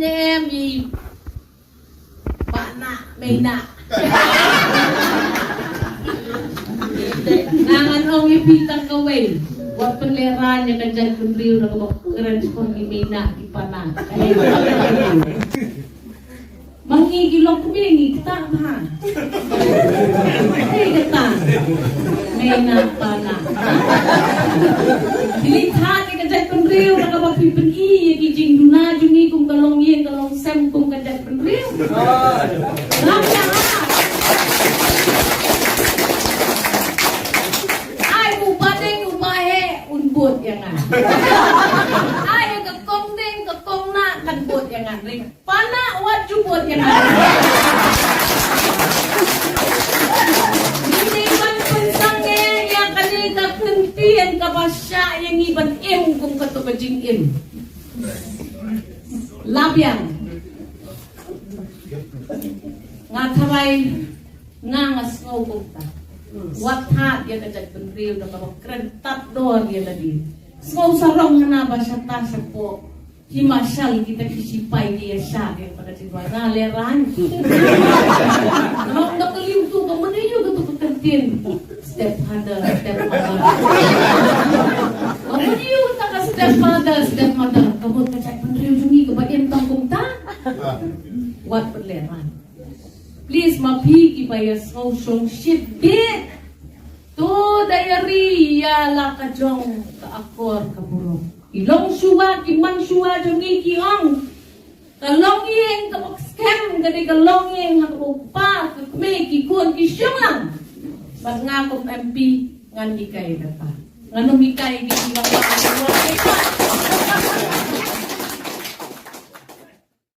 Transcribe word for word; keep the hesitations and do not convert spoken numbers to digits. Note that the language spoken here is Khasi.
Em i pana meina. Ngan ong ïa phi tang kawei. Wat pynlehrain ïa ka jaitbynriew na kaba kren shuh ki meina ki pana. Ma ngi ki lok kmie ngi ktah bha. Hei kata. Meina pana. Phi leit thad ïa ka jaitbynriew na kaba phi pyni ïa ki jingduna jong ngi kum ka longïing ka longsem kum ka jaitbynriew. Lam ïa ha. Ai u ba deng u ba heh un bud ïa nga. Ai ka kong deng ka kong nah kan bud ïa nga. Ring pana wat ju bud ïa nga. Ngi dei ban pynsangeh ïa kane ka kyntien kaba shah ïa ngi ban im kum kato ka jingim. La biang. Nga tharai nga nga sngew kumta. Wat thad ïa ka jaitbynriew da kaba kren tad dor ïa lade. Sngew sarong hana ba shata shapoh. Ki marshal kita ki sipai ki ïa shah ïa kata ka jingduwai. Nga lehrain. Long da ka liang tu ka mane ïa kata ka kyntien. Stepfather, stepmother. Ka mane ïa kata ka stepfather, stepmother. Ka mut ka jaitbynriew jong ngi kaba im tang kumta. Wat pynlehrain. Please ma phi kiba ïa sngew shongshit beit. To da ïa ri ïa la ka jong ka akor ka burom. Ki longshuwa ki mangshuwa jong ngi ki ong. Ka longïing kaba skhem ka dei ka longïing ha kaba u kpa ka kmie ki khun ki shong lang. Bad nga kum M P ngan hikai kata. Ngan ym hikai ki ki ba ka.